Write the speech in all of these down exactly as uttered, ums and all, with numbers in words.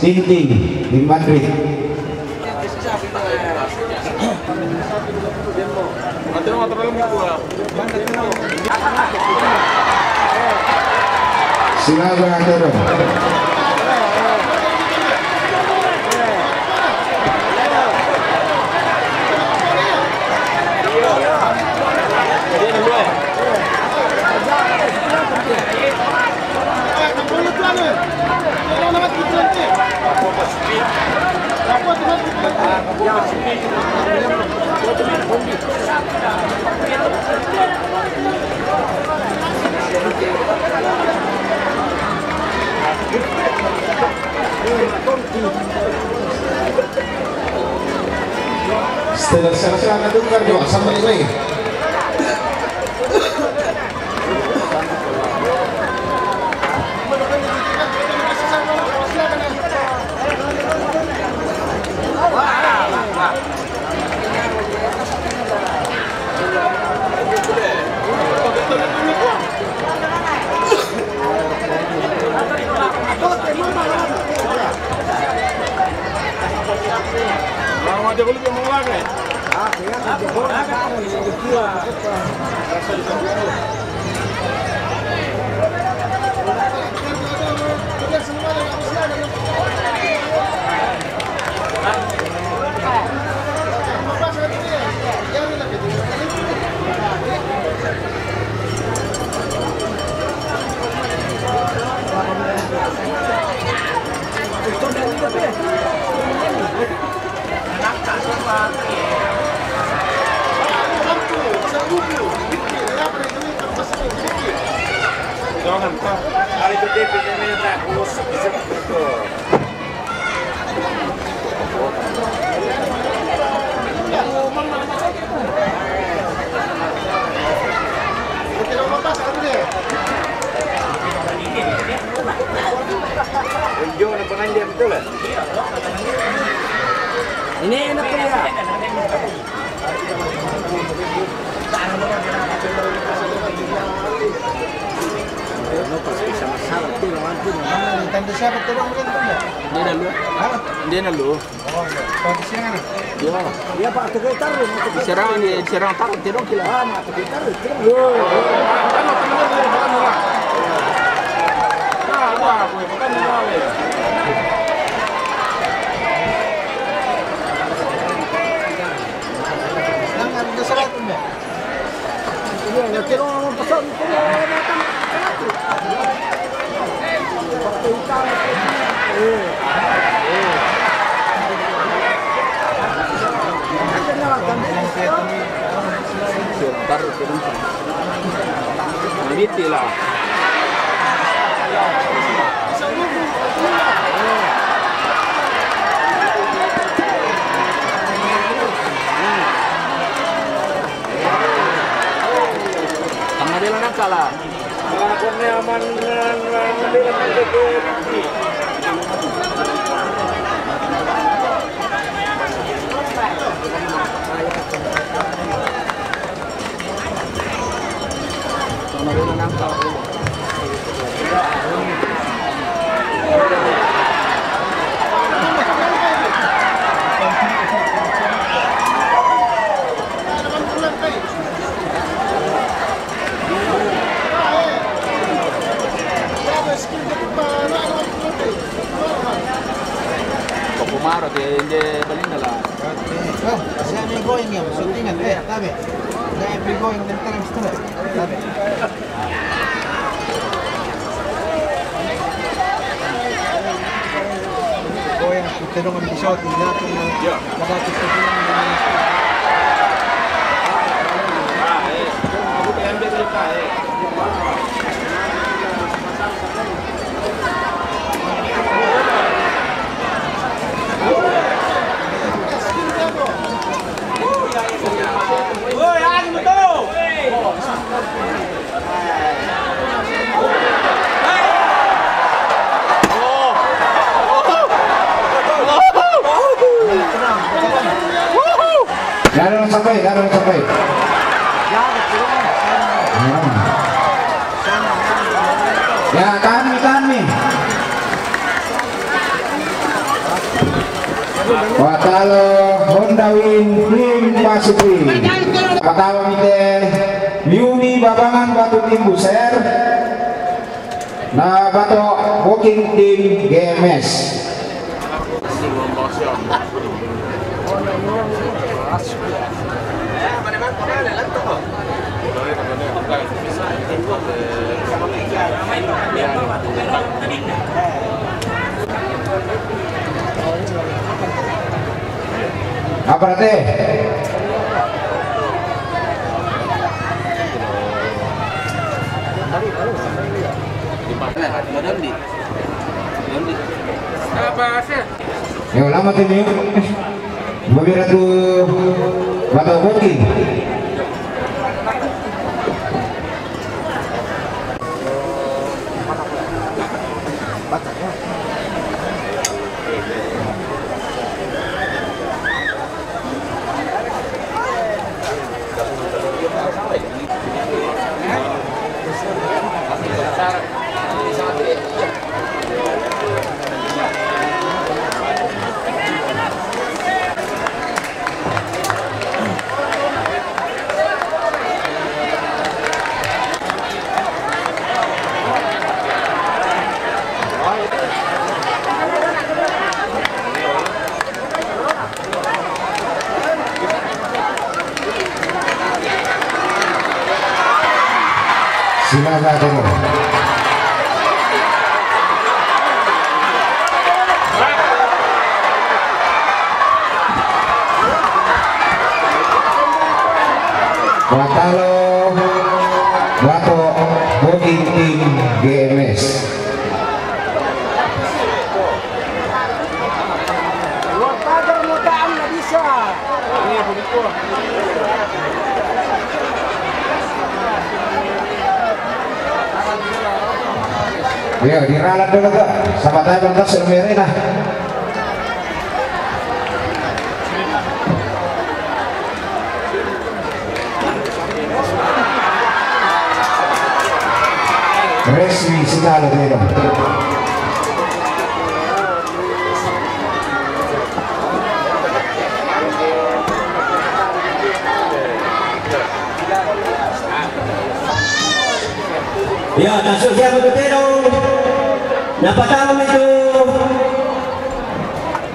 Sinting di Madrid. Silaban, Tero. Setelah selesai, akan tukar juga sampai ini. Ini enak ya. Tante siapa tuh, Bang? Bukan tuh, ya? Dia dah lu. Hah? Dia dah lu. Oh, iya. Tante siapa nih? Iya. Iya, Pak, tuh taruh, tuh taruh. Diserang, dia diserang, taruh, dia dong, gila. Ah, nah, tuh taruh, taruh. Sedangkan udah seratus, ya? Iya, ya, kita orang pesan, kita orang datang seratus. Waktu utang, eh, eh. Sebentar, sebentar. Maniti lah. Tangah dia lah nangka lah. Kau pemaro dia, dia paling dalam. Oh, saya ni going ya, shooting kan, eh, tapi. Saya pergi going, bentar, bentar. Tapi. Going, kita dong ambil shot, ini aku nak. Ya. Dapat kita pulang. Ah, eh. Aku ambil kita, eh. Jangan sampai, jangan sampai. Ya, tahan nih, tahan nih. Watalo Honda Win tim Pasifik. Pertama mite Yumi Babangan Batu Timbu Ser. Na bato booking tim G M S. Apa nanti? Yo, lama tini. Mabira tu bato booking. Silakan, Temo. Watalo, Wato, booking tim G M S. Luar pagar mau tak, nggak bisa. Ya, diralat dulu, Kak. Sama tayo, Bang, tas, merah, nah. Resmi sekali, Bang. Ya, tasuk siapa ke tedong? Napa tahu itu?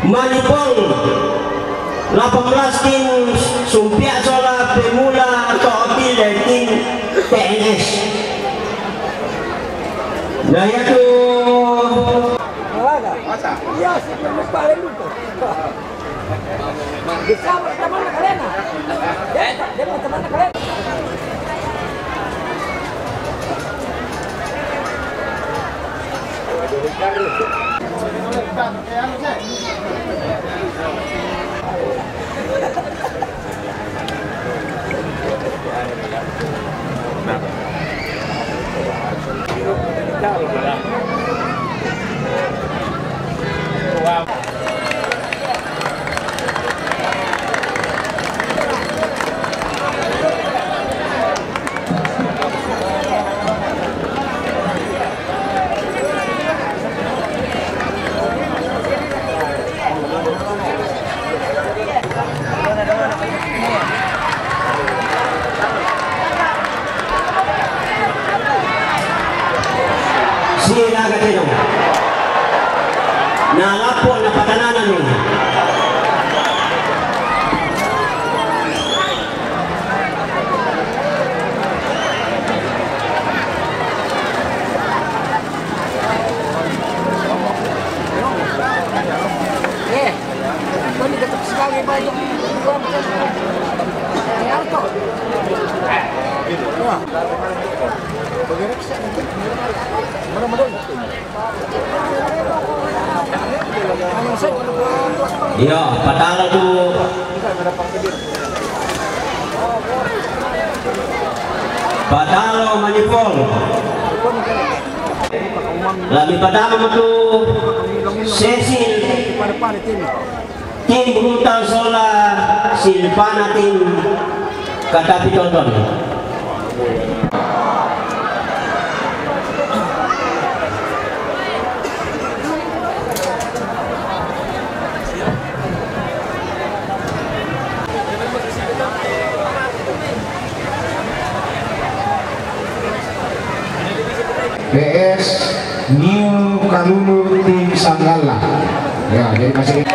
Manipong, delapan belas tim, Sumpiak Sola, Pemula, Totil, dan tim T N S. Nah, ya tuh. Iya, sih, lupa, lupa. Bisa berteman dengan Lena. Dia, dia berteman dengan Lena. Sila ka tino. Na lapo na patananan ni. Iya, patalo tu. Patalo Manipong. Lami patalo tu Cecil. Tim Huta Sola, Silvana tim Katapi Tonton. P S New Kalulu, tim Sanggala. Ya, jadi masih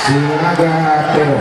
Sinaga Tebo.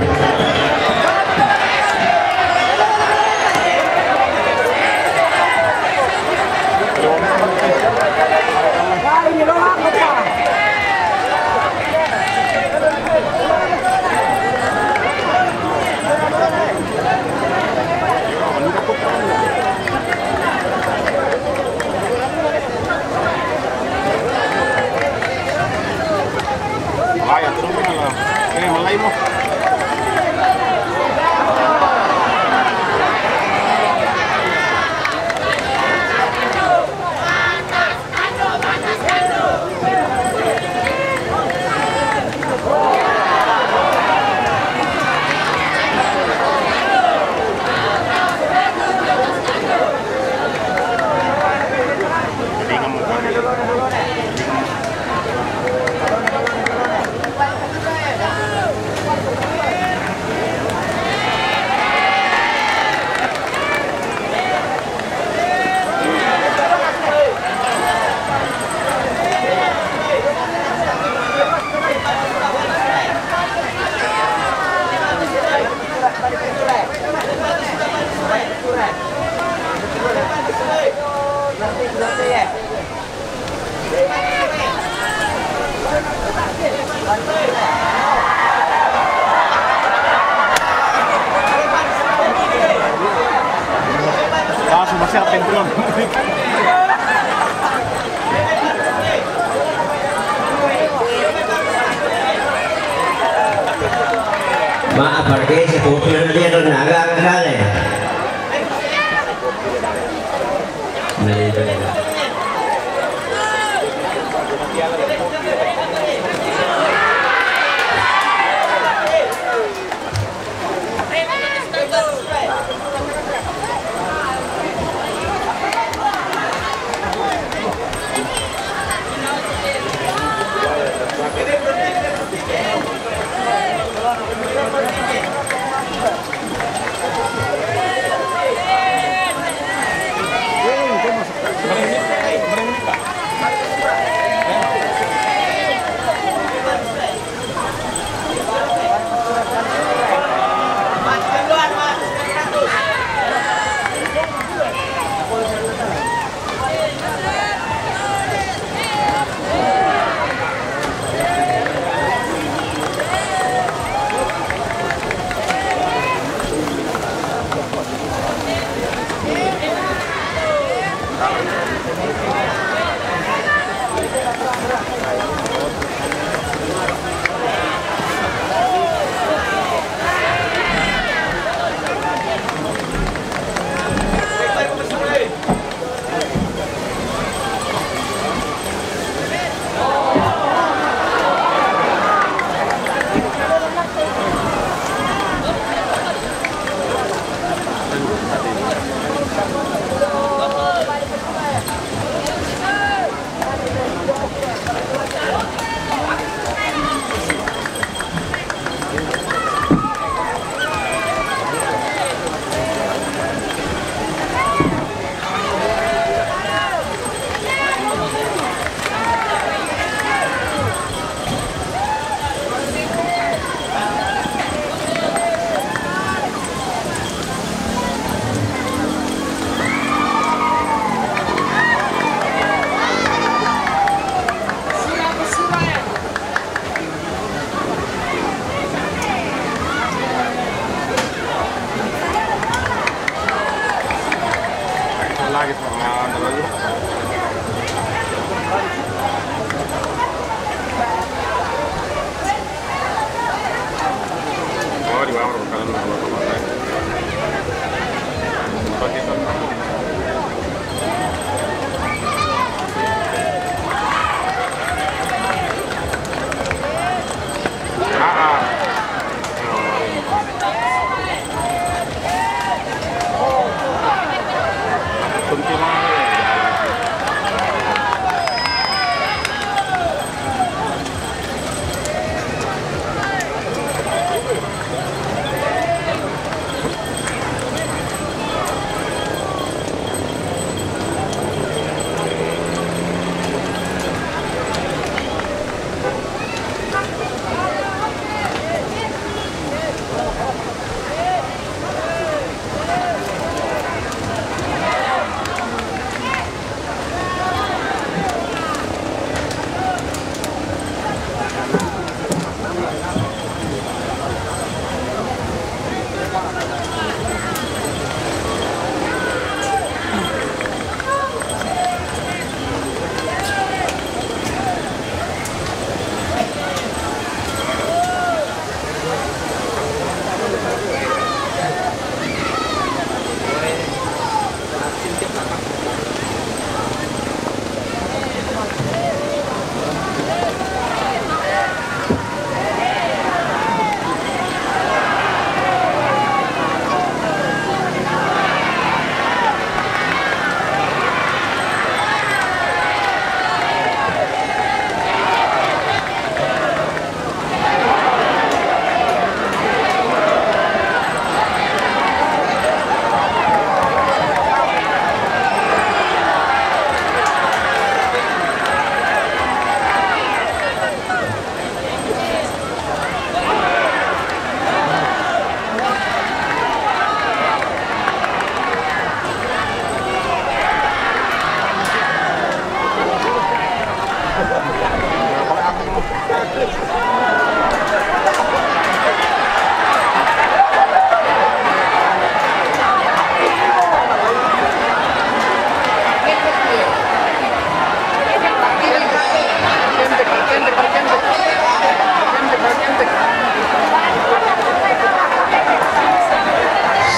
Ah, sumasakit, bro. Maaf, parkir, si Pupi na diyan, nagkakasali. Mali ba nila?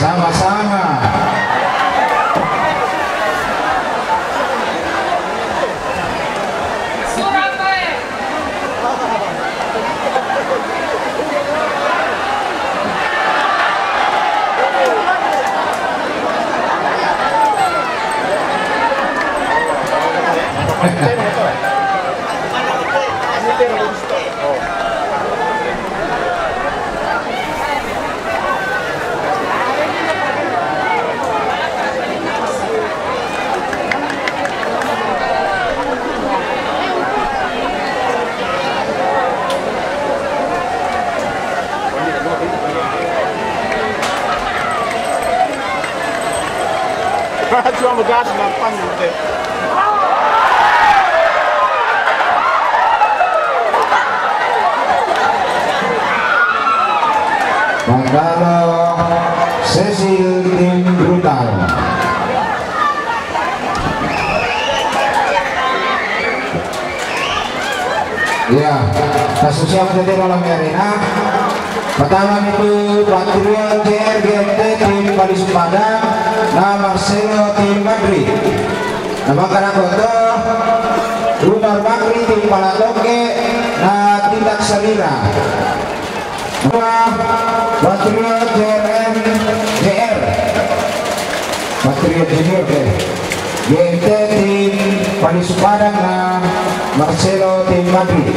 Sama-sama. Cuma begas gampang gitu. Manggala Cecil tim Brutal. Iya, kasusnya menjadi malam hari ini. Pertama itu Patriot C R G M T tim Pali Padang, na Marcelo tim Madrid. Na bakara koto Umar Bakri tim Pala Toke, na Tindak Sarira. Dua, Patriot J R M J R. Patriot Junior deh. G M T tim Pali Padang, na Marcelo tim Madrid.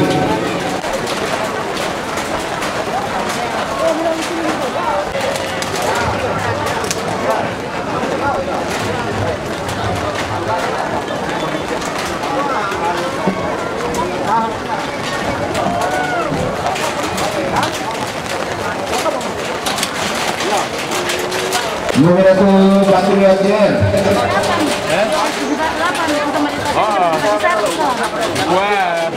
Numero satu, Patriot J R. Hah? Oh. Wah.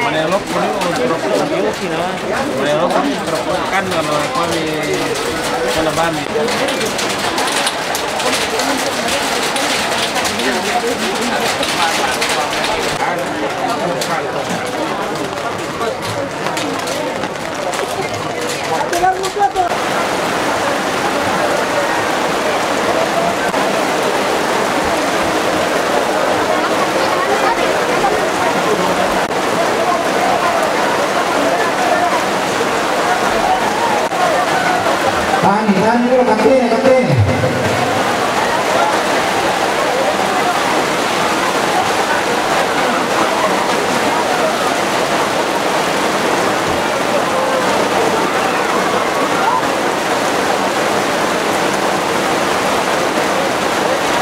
Manelok, manelok, manelok, kan kalau aku di Kalabami. Tani, tani dulu, katene, katene.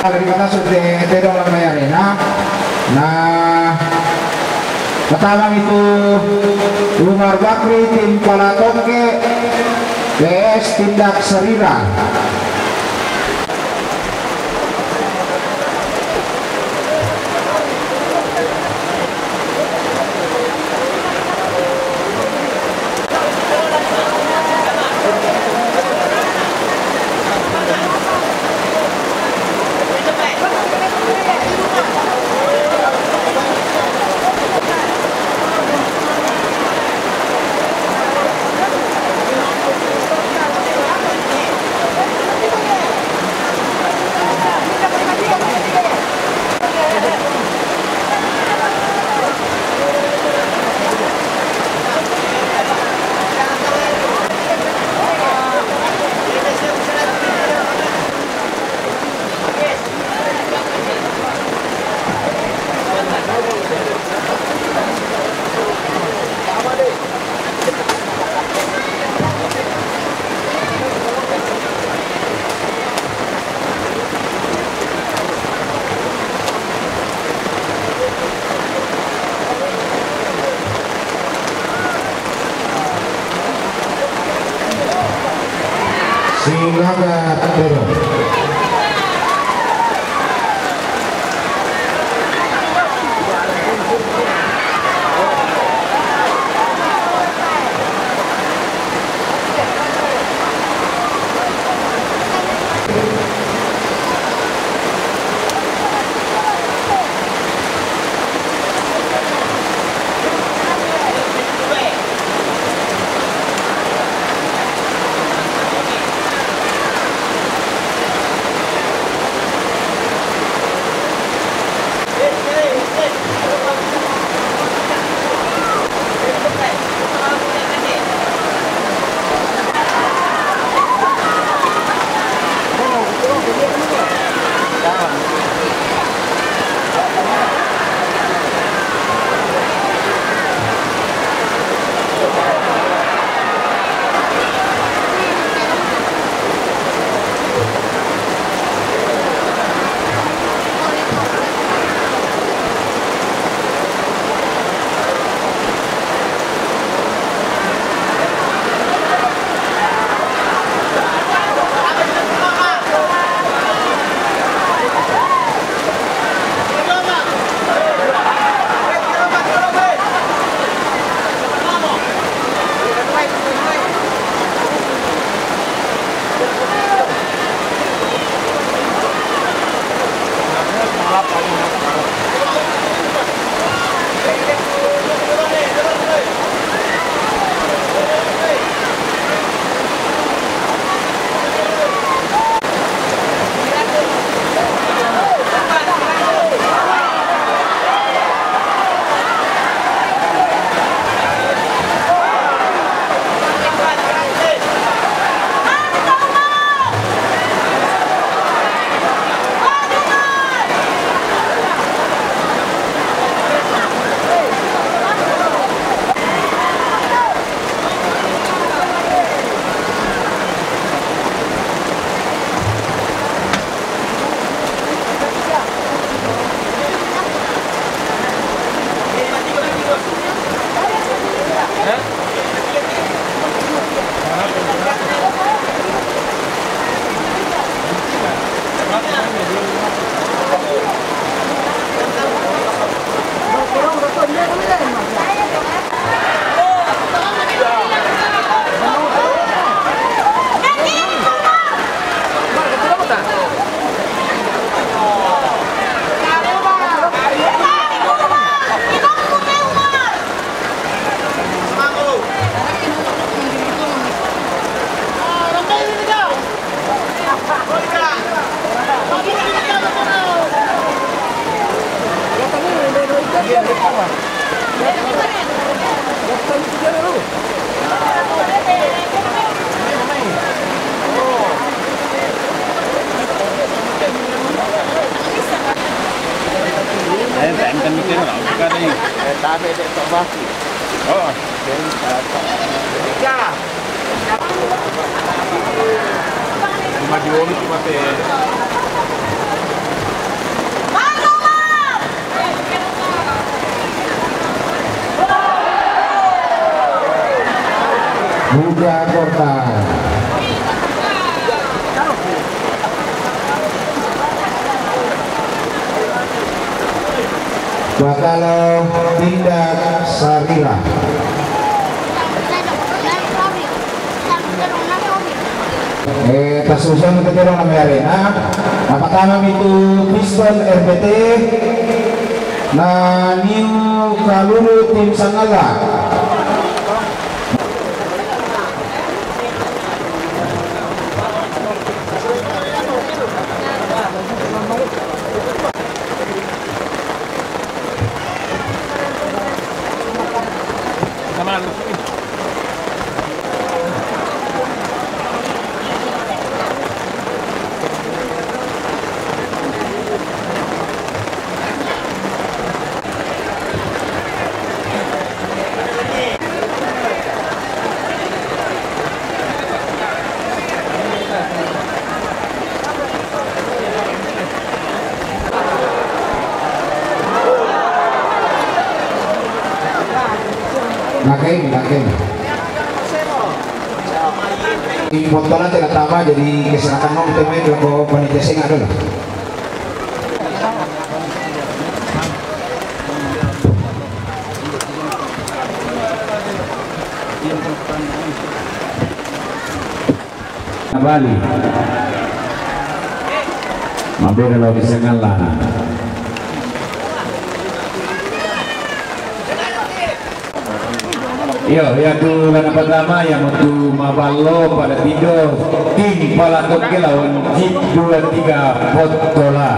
Dari mana sudah tidak lama ya, Rena? Nah, pertama itu Umar Bakri tim Pala Toke, P S Tindak Sarira. Silakan turun. Eh, tabe de to baki. Oh. Jadi, eh, Rika. Cuma diomong cuma teh. Buka kotak. Batalo Tindak Sarira. Eh, tasusun kita dong nama arena. Apa tanam itu Piston R B T. Nah, New Kalulu tim Sangala. Makin, makin. Di foto nanti pertama jadi keserahkan mau kita main kalau panitia sing ada lah. Bali. Mampir lo bisa ngalah. Iyo, ya tu lana pertama ya mutu mabalo pada tido tim Palatok ke lawan Jip dua tiga Potola.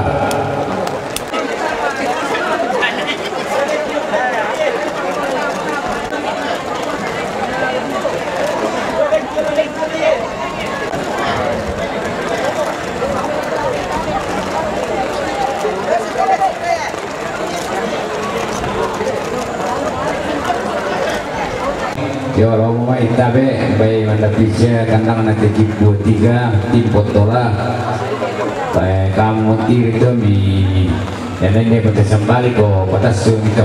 Yo, romo mai tabe, bai manda pija kandang na Jip dua tiga, tim Potola. Bai kamu tiri to mi, ya nende pata sambali ko pata su gitu.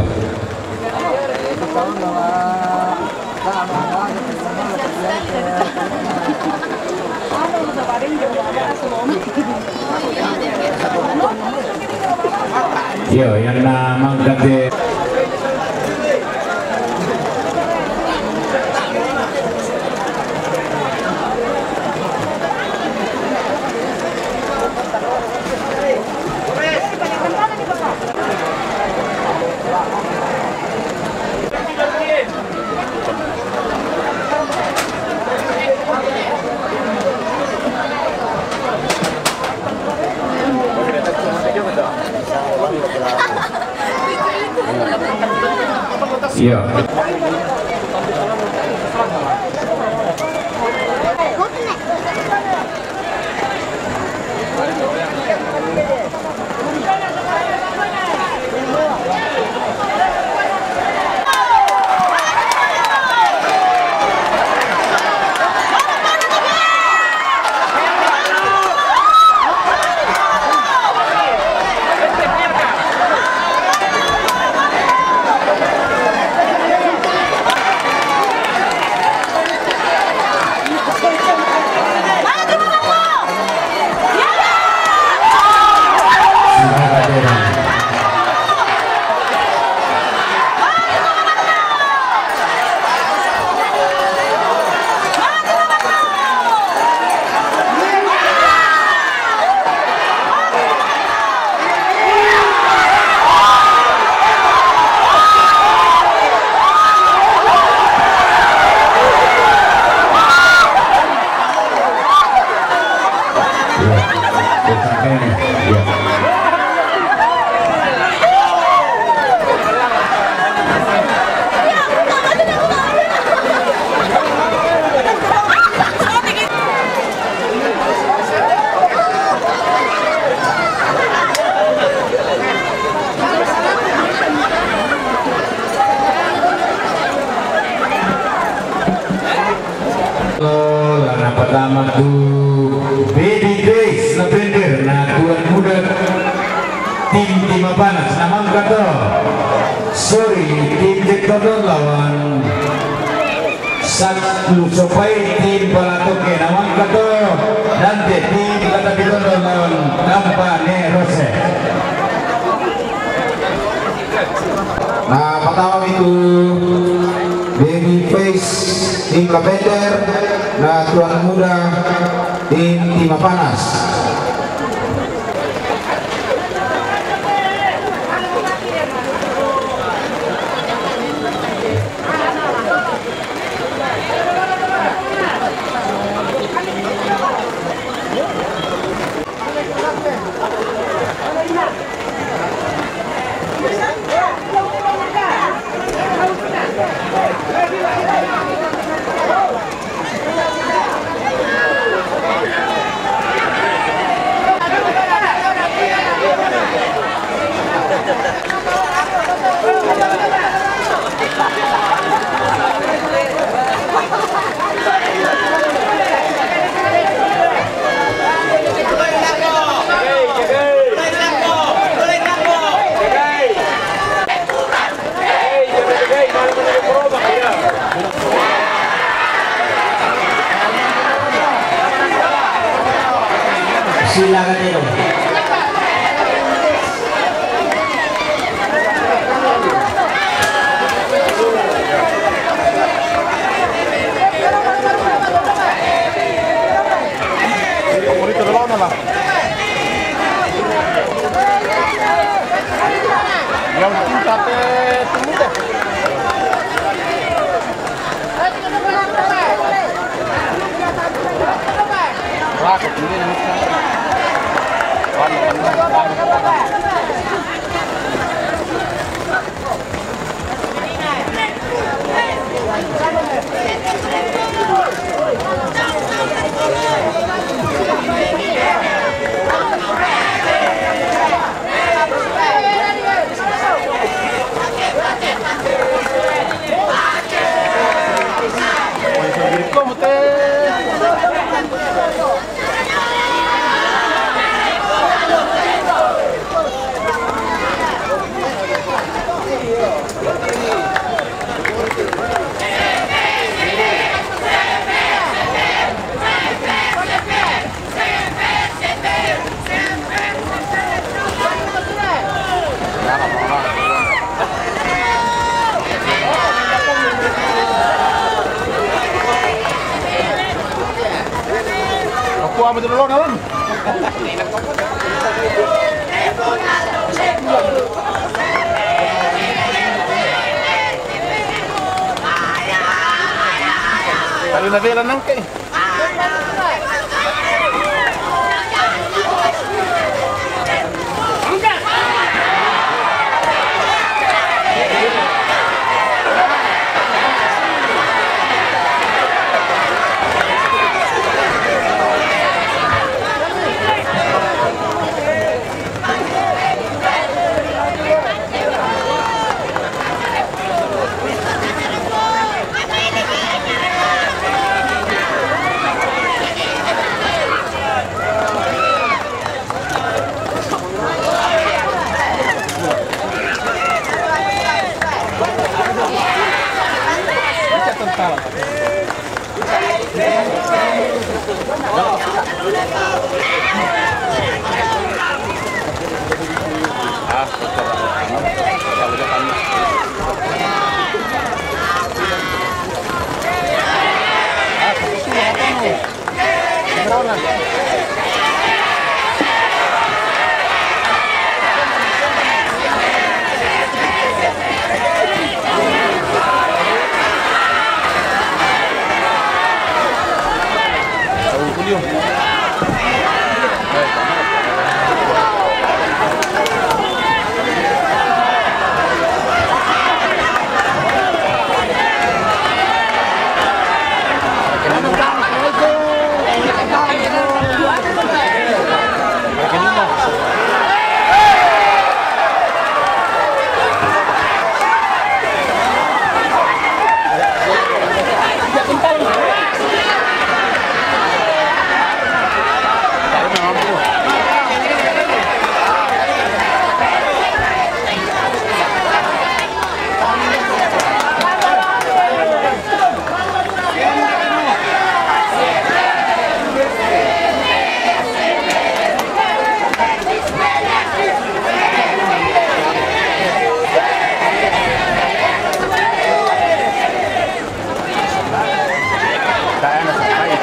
Yo, yang na mangkate. Iya. Lana patama tu Baby Face Lavender na tuan muda tim Timapanas na mangkato. Sorry, tim Jack Tondon lawan Sat Lusopai tim Palatoke na mangkato. Dante tim Kata Tondon lawan Kampa Ne Rose. Na patama itu Baby Face tim Lavender, na tuan muda tim Timapanas. Sila katero. Bonito de lona lah. Yang penting sate semut deh. Aku apa dulu, Ron? Tadi na vela nangke.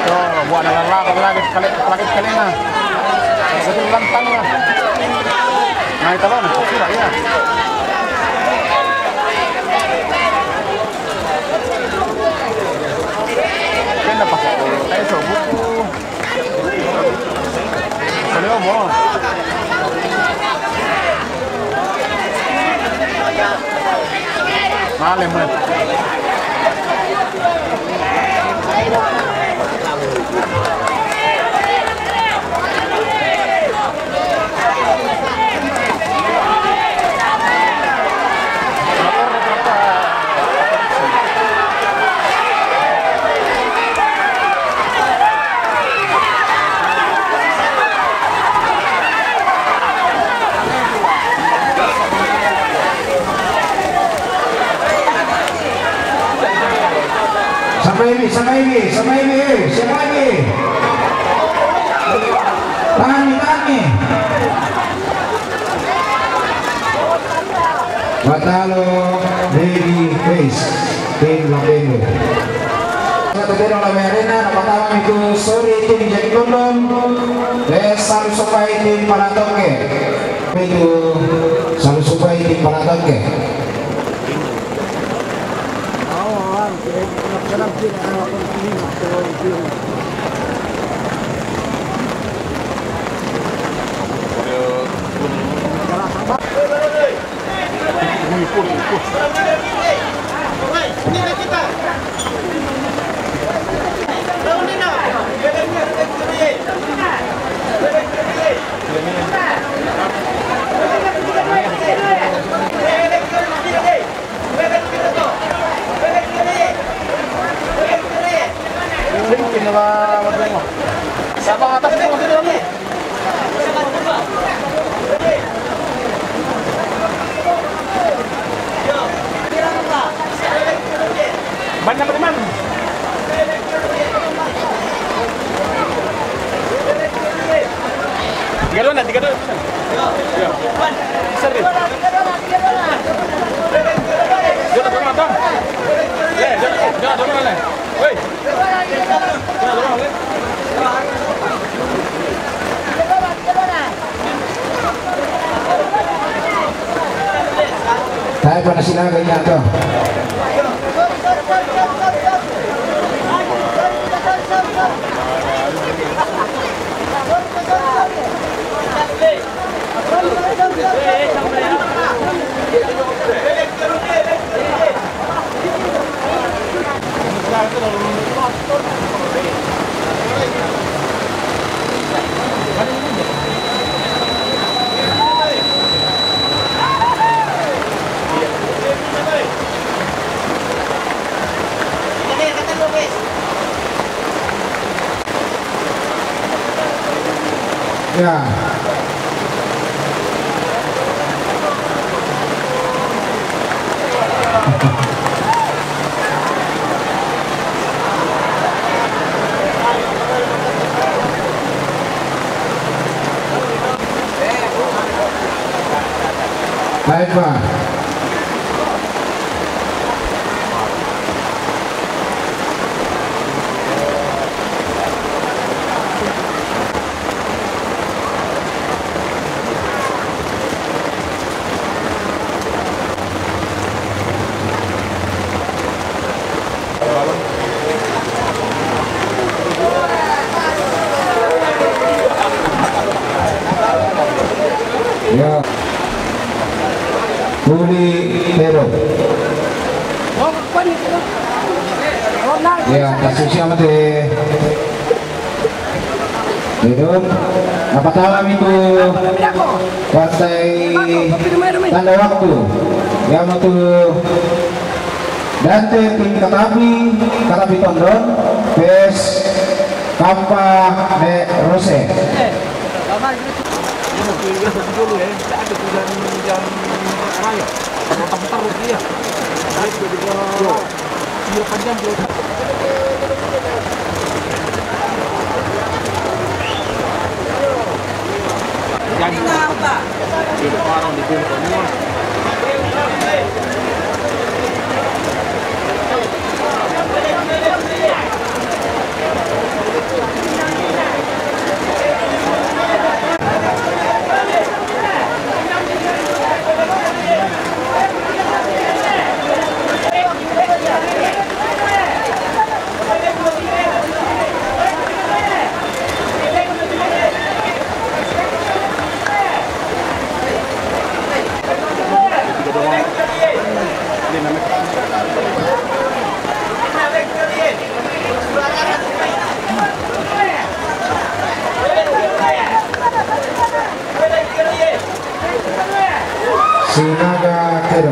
Buat na lala lagi sekali, lagi sekali na. Betul lantang lah. Nah, itu lah, sudah ya. Kena pakai. Tayo sa buko. Ano mo? Malim mo. Sampai ini, sampai ini, sampai ini, eh, sampai ini. Tahan, tahan. Batalo Baby Face, tim Lapengo. Satu tim Lapengo Arena, napatama itu Sori tim Jatitondon, Salu Supai tim Palatoke. Itu Salu Supai tim Palatoke. Siapa atas itu? Banyak teman. Tiga dua, tiga dua. Ya. Besar dia. Dia tak pernah datang. Eh, dia, dia tak pernah. Woi. Tayo pa na sila, ganyan to. Ya. Baik, Pak. Ya. Puli Pero. Ya, kasusya mate. Idun, napatama mi tu partai tanda waktu. Yamatu Dante tim Katapi, Katapi Tondon, pes Kampa de Rose. Sinaga Kedo.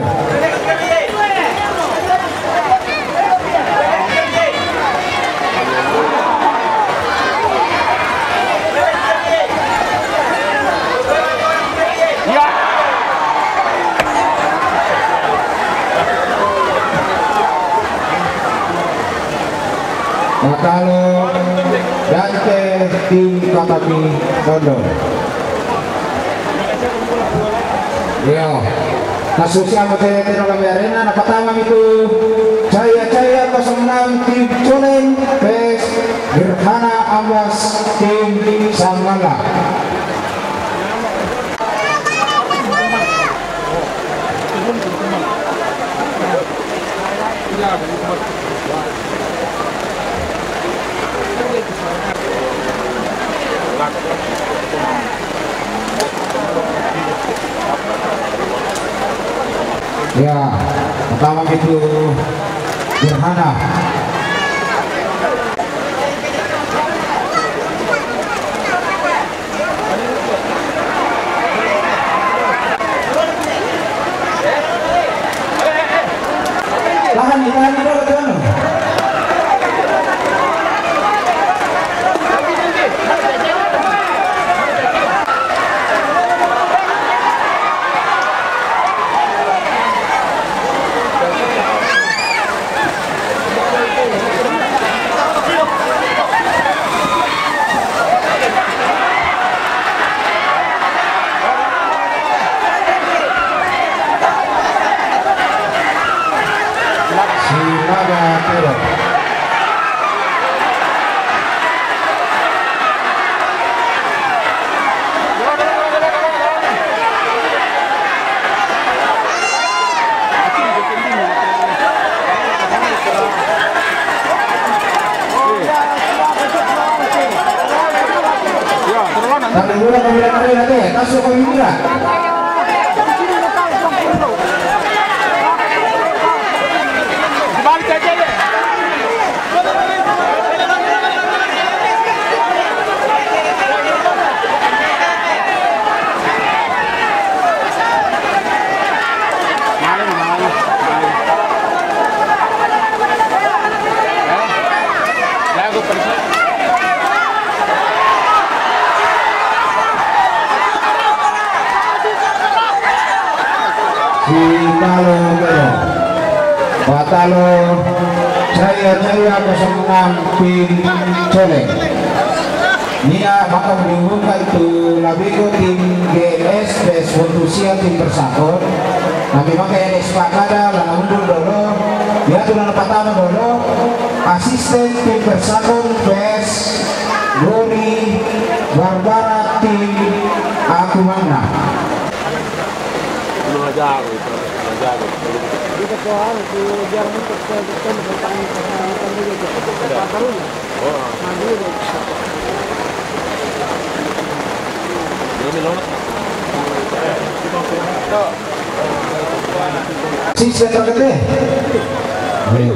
Matalo Dante tim Katapi Tondo. Yo. Kasusya mate teno lambe arena, na pertama itu Jaya Jaya kosong enam tim Coleng, P S Gerhana Ambas tim Sangala. Ya, pertama itu Gerhana. Tahan, tahan, tahan, tahan. Sinaga Tero. Tapi mula kami nak kami nanti, tak suka kami mula. Sitalo Gero. Batalo Jaya Jaya kosong enam tim Coleng. Nia maka menimbulkan tu labiko tim G M S P S Bontusia tim Persakon. Kami maka N S Pakada lana undur dolo. Dia tu lana patama dolo. Asisten tim Persakon P S Gori Barbara tim Aku Manna. Mengajar, mengajar. Sisi yang terkete. Ayo.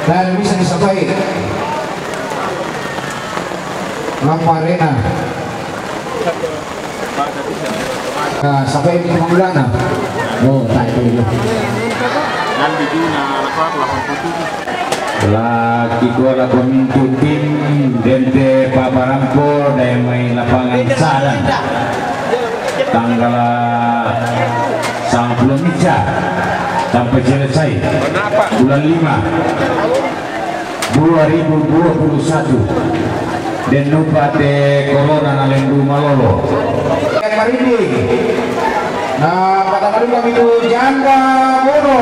Dan bisa disampaikan Lamparena. Ah, sampai di Manggulana. Oh, tak itu. Lagi gol aku mintu tim Dente Paparampo dari main lapangan Sadang. Tanggal sepuluh Mei sampai selesai bulan lima dua ribu dua puluh satu. Den nupa te corona na lendu malolo. Marindi. Na patamarindang itu Janda Bono.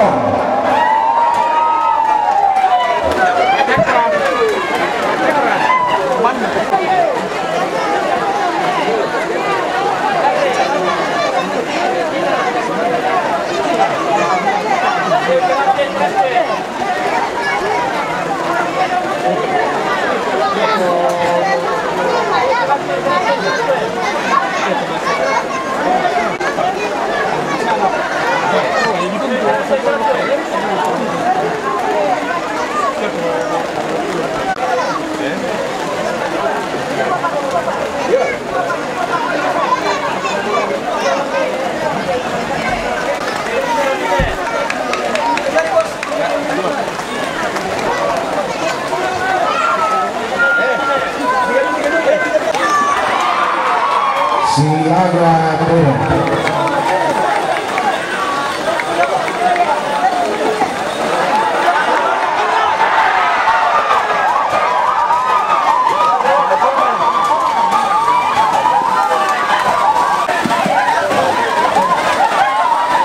Silaga turun.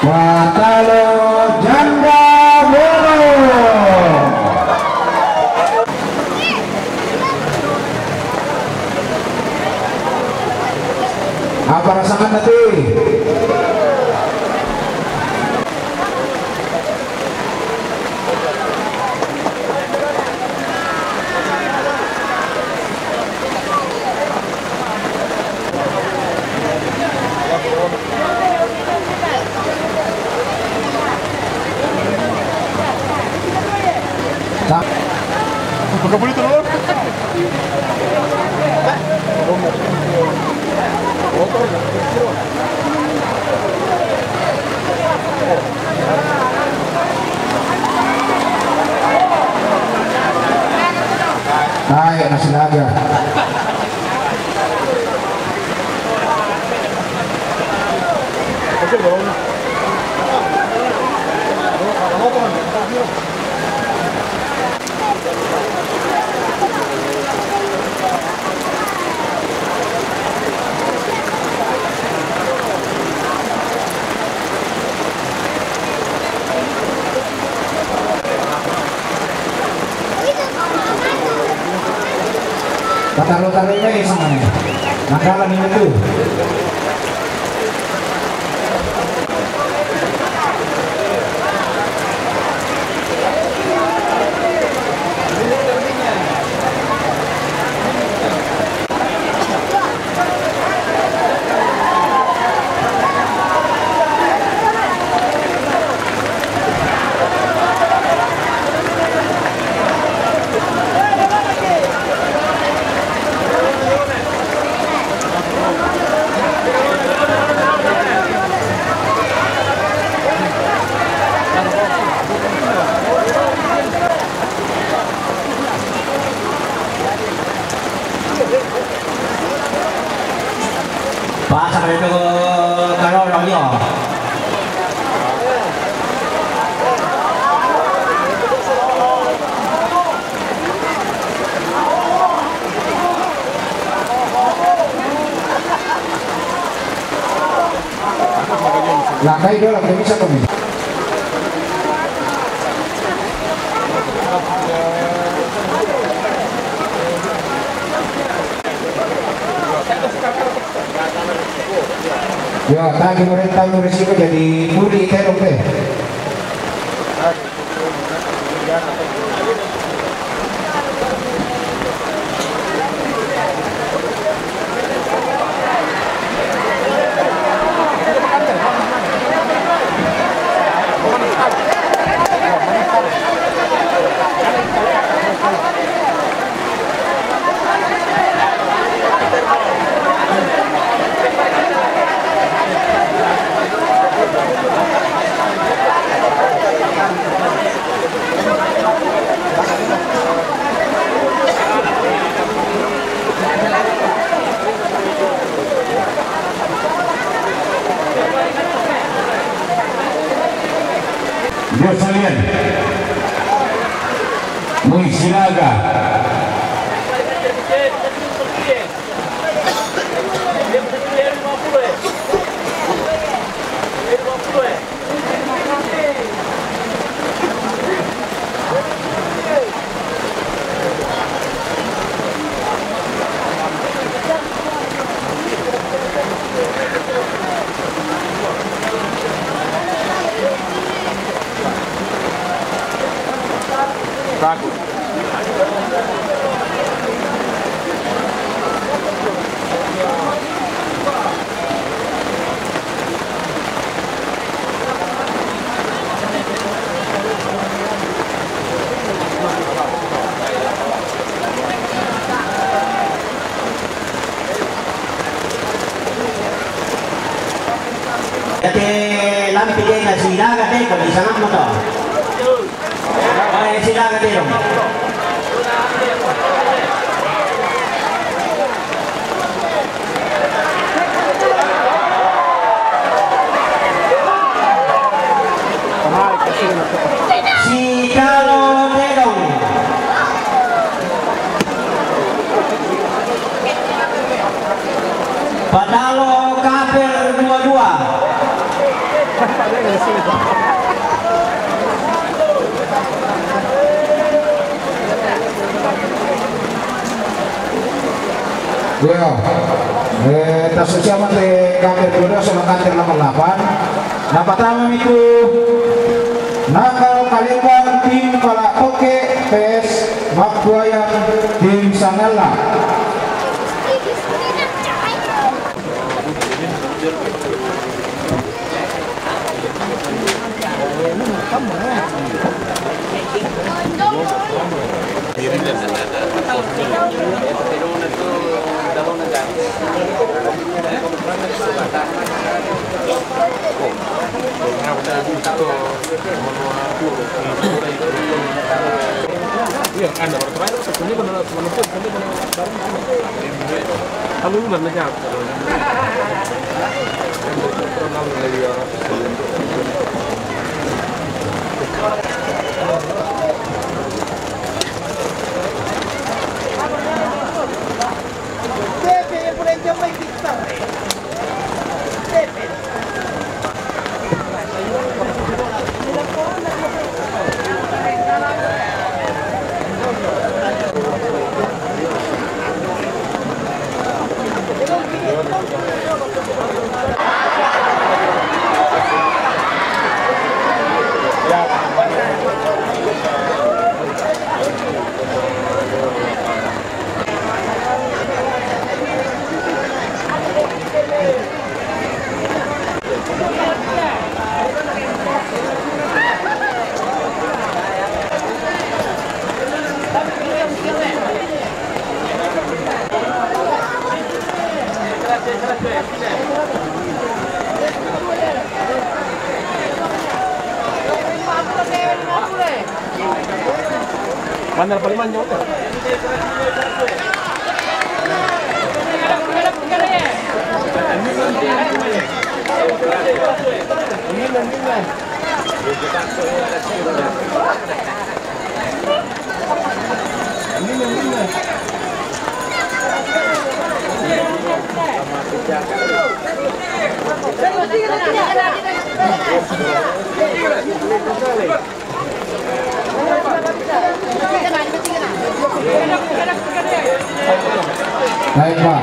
Watalo Janda Bono. Apa rasakan nanti? Ay, masih laga. Patalo-talo ini sama nih. Makanan ini tuh. Pasang itu kalau orangnya. Langkai dia, langkai bisa kami. Ya, tadi mereka tahu resiko jadi puli terong teh. Mui Sinaga. Ate lampi de na Sinaga te ko di sangat mo to. Oe, Sinaga te ro. Si Kalo Tedong. Padalo Kaper dua dua. Iya. Eh, tasusia mate Kaper dua dua sama Kaper delapan delapan. Na patama mitu Nakal Kalembang tim Pala Toke P S Makbuayan tim Sangalla. Baik, Pak.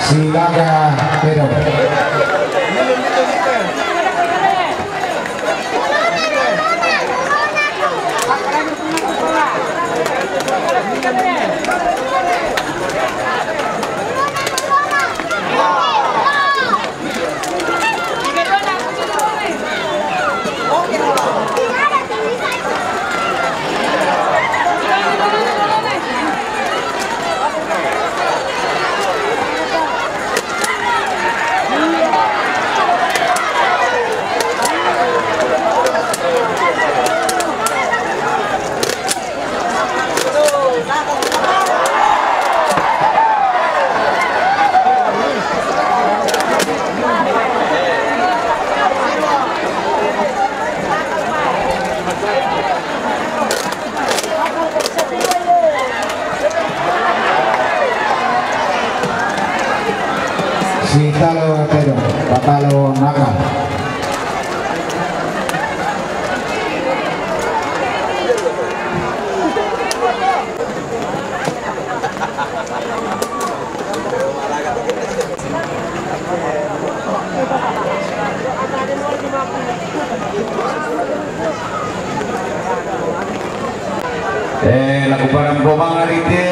Silakan, Pedro. Patalo Naka. Eh, laku parang pomanga rite,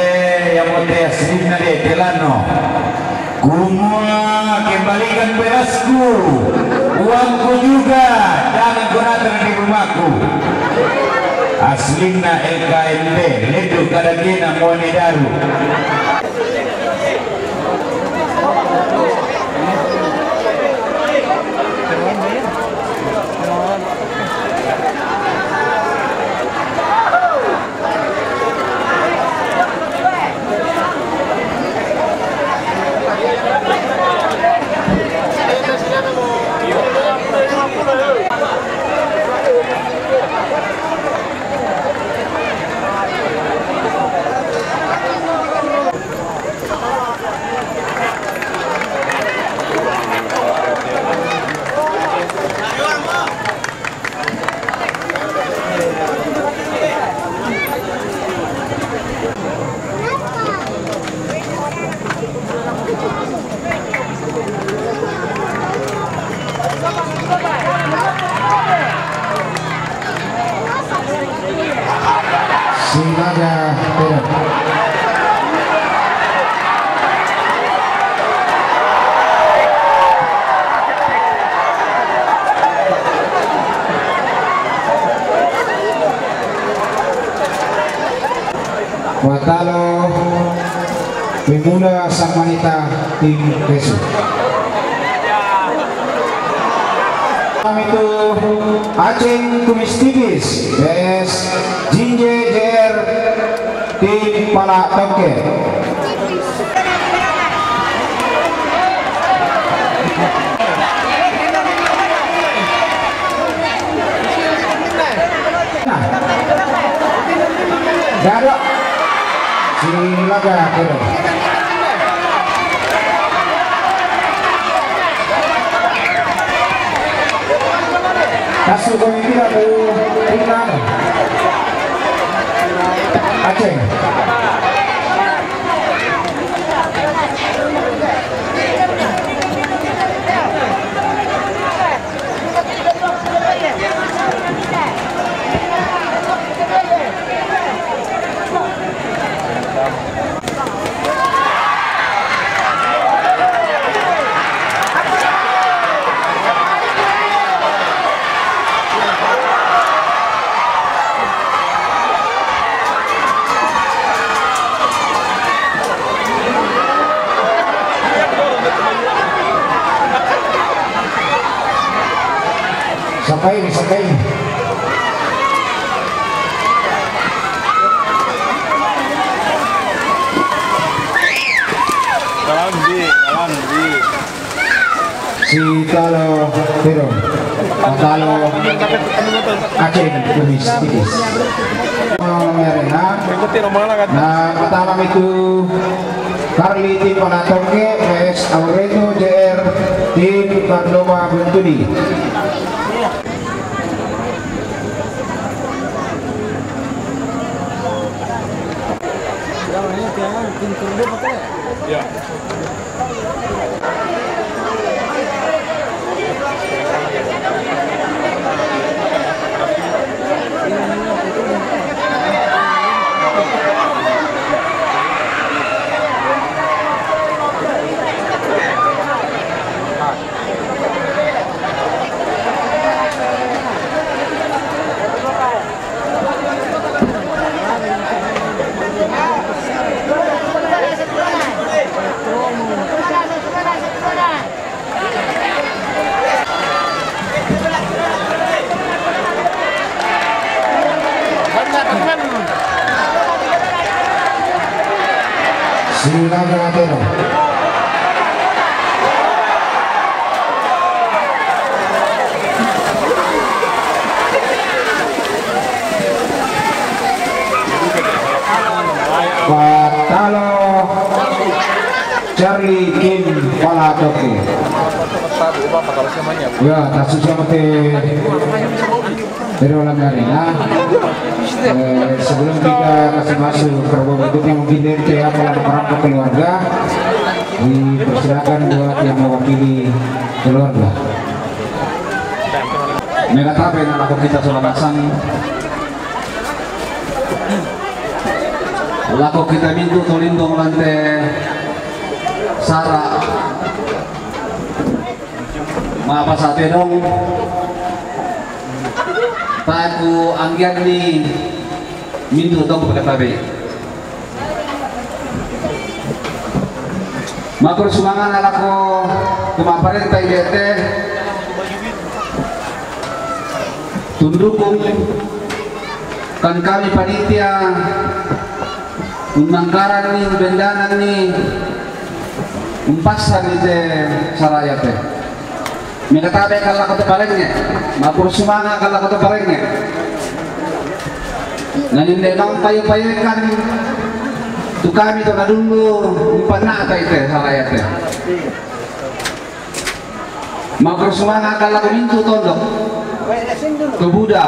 ya mote aslinna de telano. Kumua kembalikan berasku, uangku juga, jangan kau datang di rumahku. Aslinna L K M D, ledu kadagena mone daru. Silaga, Peter. Watalo Pemuda Samanita tim Resu. Kami tu Aceng Kumis Tipis, B S Jinje J R tim Pala Tongke. Dado. Silaga, Kero. Kasu kami tidak tahu. Pinang. Aceh. Sampai ini, sampai ini. Dalam di, dalam di. Sitalo Tero, Matalo Aceh Kumis Tipis. Merena, na matalo itu Carly tim Panatoke, P S Aureto J R tim Kardoma Bentudi. Ya. Silaga Tero. Patalo Charlie Kim Palatoke. Ya, kasusnya mate dari Olam Arena. Eh, sebelum kita kasih masuk ke babak berikutnya, mungkin dari pihak pelaku keluarga dipersilakan buat yang mewakili keluarga. Mega tabe na lako kita sola nasang. Lako kita mintu tolimbong lante sara mapasa tedong. Paku anggian ni mintu tong pekatabe. Makur sumanga na lako kumaparenta idete tundukung kan kami panitia, unangkaran ni, ubendanan ni, umpassan ni te sarayate. Mega tabe kala kote parenge, makur sumanga kala kote parenge. Nangin memang payo-payokan tu kami to na dulu umpanata ite sarayate. Makur sumanga kala komintu tondok. Kebuda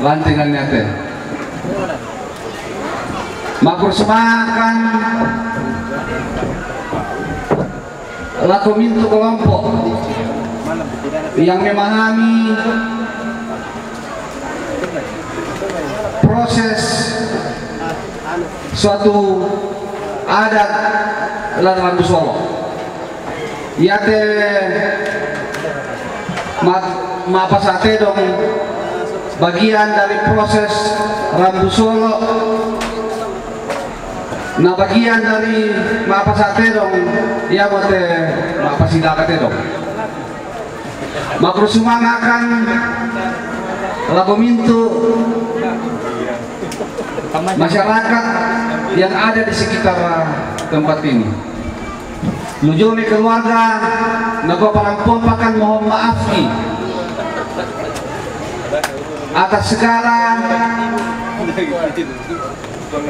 lantingan nyate. Makur sumanga kan lako mintu kelompok yang memahami proses suatu adat lan rambu solo. Yate ma-, mapasa tedong bagian dari proses rambu solo. Na bagian dari mapasa tedong, ya mate mapasida katedong. Makur sumanga kan lako mintu masyarakat yang ada di sekitar tempat ini. Lujone keluarga, nako parampompakan mohon maaf ki atas segala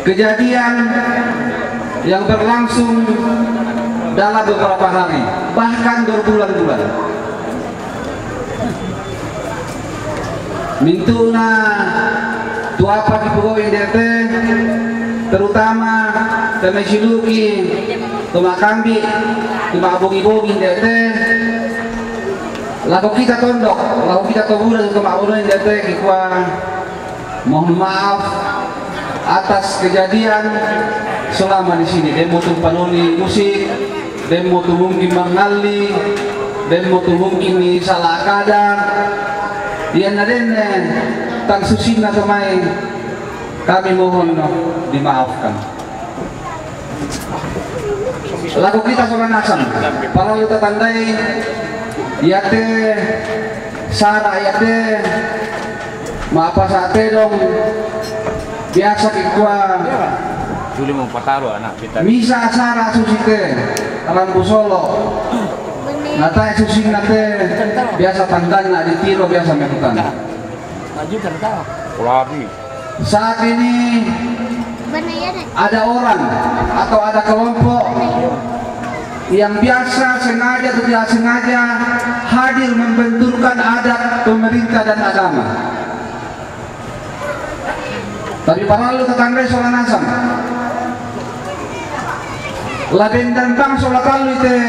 kejadian yang berlangsung dalam beberapa hari, bahkan berbulan-bulan. Mintuna tu apa kipugau indete, terutama teme siluki, tu makambi, tu mabongi-bongi indete, lako kita tondok, lako kita toburan tu mabongi indete, kikua mohon maaf atas kejadian selama di sini. Demo tu panoni musik, demo tu mungkin mangalli, demo tu mungkin ni salah kada. Yang nadene tang susinna kemai, kami mohon dimaafkan. Lako kita sola nasang, parallu tatandai, yate sara yate mapasa tedong biasa kikua. Juli mau pataro anak kita. Misa sara susite rambu solo. Natai susinna te biasa tangganna di tiro biasa mekutan. Maju kan tahu. Kulabi. Saat ini ada orang atau ada kelompok yang biasa sengaja atau tidak sengaja hadir membenturkan adat pemerintah dan agama. Tapi parallu tatandai sola nasang. Labendan bang sola tallu ite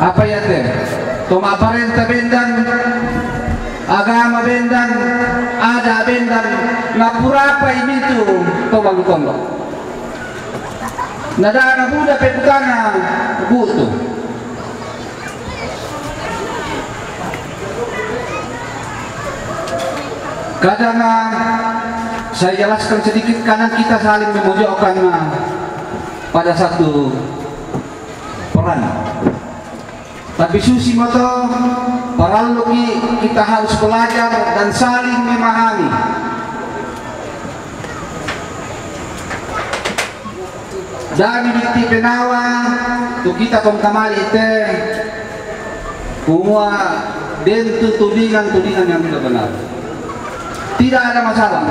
apa yate? To maparenta bendan, agama bendan, ada bendan, napurapa imitu to bang tondok. Nadana buda pekutana butu. Kadang saya jelaskan sedikit, kadang kita saling memojokkan pada satu peran. Tapi susi moto, parallu ki kita harus belajar dan saling memahami. Dani bitti penawa tu kita kong kamali te, kumua dentu tudingan-tudingan yang tidak benar. Tidak ada masalah.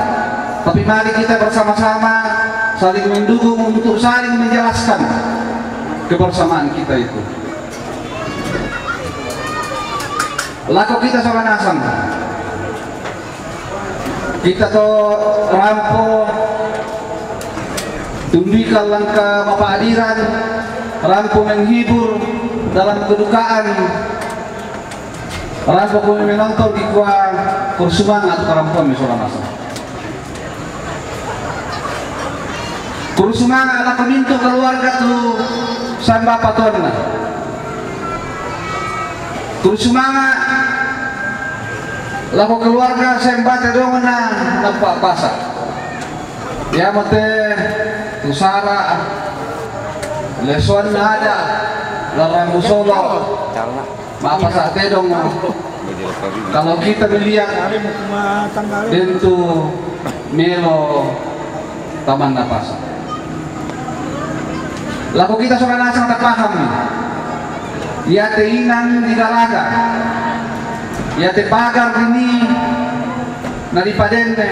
Tapi mari kita bersama-sama saling mendukung untuk saling menjelaskan. Kebersamaan kita itu. Lako kita sola nasang. Kita to rampo tundika langka mapadiran, rampo menghibur dalam kedukaan, rampo kumi menonton di kua kursumangat rampo mi sola nasang. Kurusumanga lako mintu keluarga tu samba patonna. Kurusumanga lako keluarga samba tedongna napapasa. Ya mate tusara leson ada larang musolo. Mapasa tedong. Kalau kita melihat dentu melo taman napasa. Lako kita sola nasang tapaham. Iate inang di galaga. Iate pagar ini naripadenne.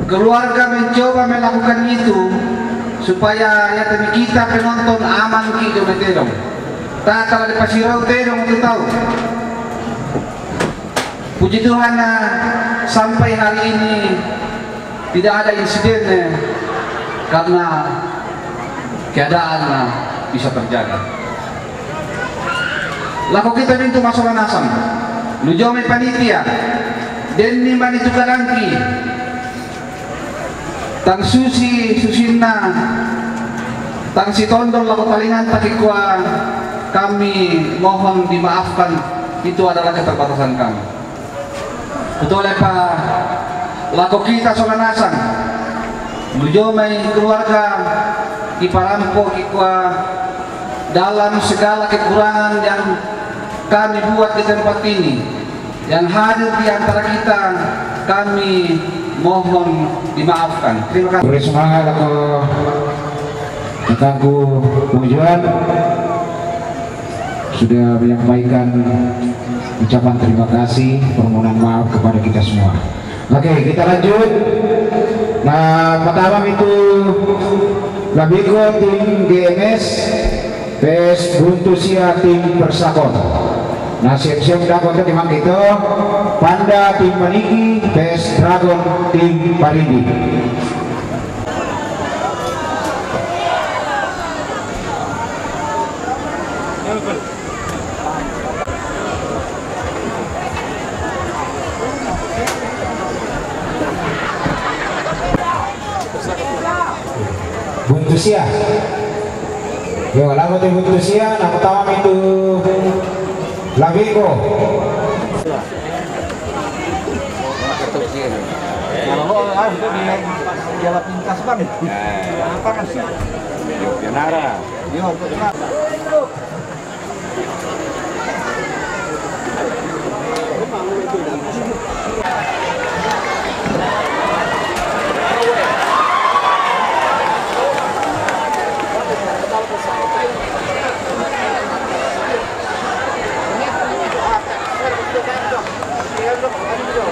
Keluarga mencoba melakukan itu supaya iate mi kita penonton aman ki jo metedong. Tatala dipasirau tedong tu tau. Puji Tuhan, nah, sampai hari ini tidak ada insiden, eh, karena keadaan, nah, bisa terjaga. Lako kita mintu masola nasang. Lujo mai panitia. Denni mani tu kadangki. Tang susi susinna, tang sitondol lako talinganta kikua, kami mohon dimaafkan, itu adalah keterbatasan kami. Betul ya Pak, lako kita sola nasang, mujomai keluarga, iparampo kikua dalam segala kekurangan yang kami buat di tempat ini. Yang hadir di antara kita, kami mohon dimaafkan. Terima kasih. Beri semangat lako kakakku Pujuan sudah menyampaikan ucapan terima kasih, permohonan maaf kepada kita semua. Oke, kita lanjut. Nah, pertama itu Labiko tim G M S. P S Buntu Sia tim Persakon. Nah, siap-siap dah kontak di Manggito. Panda tim Paniki, P S Dragon tim Parindi. Buntu Sia. Yo, lama tu Buntu Sia, nama tama itu Labiko. Kalau lo harus itu di jalan pintas bang. Apa kan sih? Yo, Pianara. Yo, Pianara.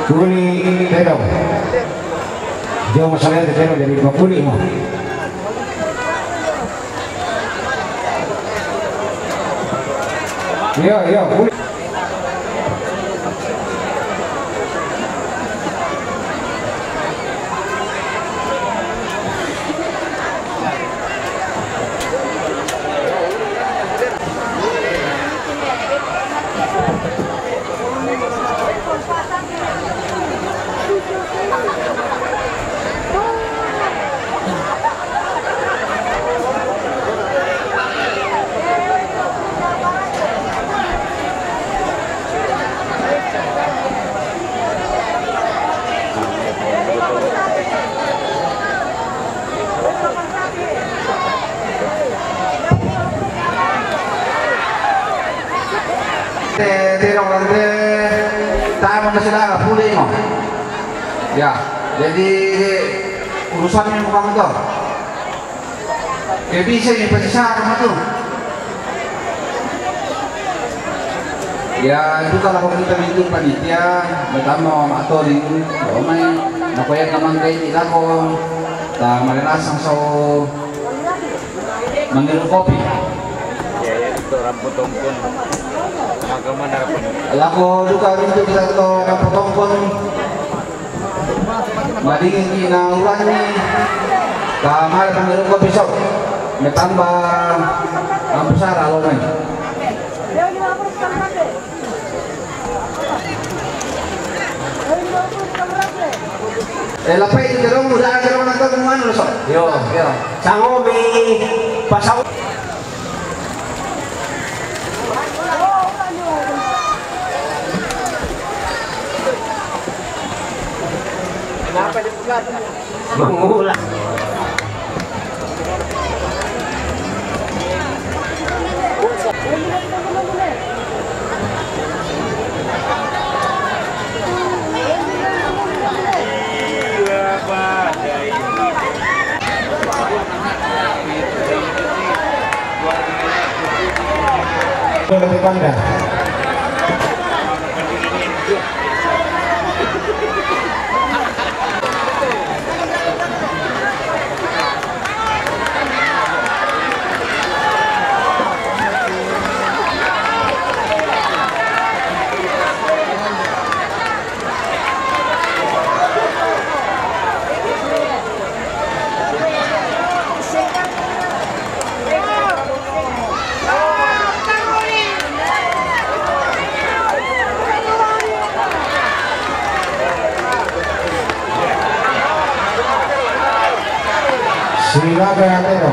Kuli tedong. Jauh masalah tedong jadi dua kuli mo. Iya, iya. Te, te, orang te, tamu nasi laga pule mo. Ya, jadi urusan ini bukan betul. Kayak bisa ini pasti sama tuh. Ya, itu kalau kita minta panitia, pertama Mak Toring, Mak Omai, Mak Koyang, Kamang Kai, Ilako, ta marinasang so, mangiru kopi. Potongkon. Agama harapan. Lako duka rintu kita to Potongkon. Madingin na urangi. Kamar panggilan ko pisau. Metamba. Ampusara lo mai. Eh, lapai di gerong, udah gerong nonton kemana lo, sok? Yo, yo. Sango mi pasau. Kenapa dibuka? Mengulang. Lebih bangga. Silakan, Tero.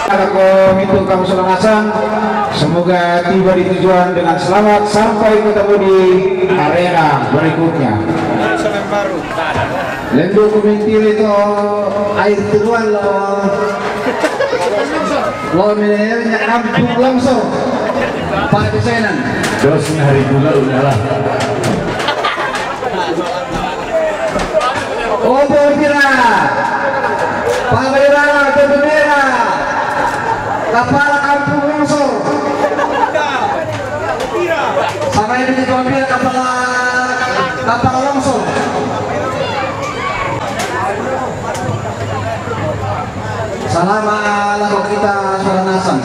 Ada ko itu kamu sudah ngasang. Semoga tiba di tujuan dengan selamat sampai ketemu di arena berikutnya. Lendo kumintir itu air tiluan lo. Lo milenya kampung longsor. Pak Desenan. Terus hari juga udahlah. Opo pira? Pamera, Opo pira? Kapala kampung longsor. Sama ini di Opo pira kapala, kapala longsor. Salama lako kita suara nasang.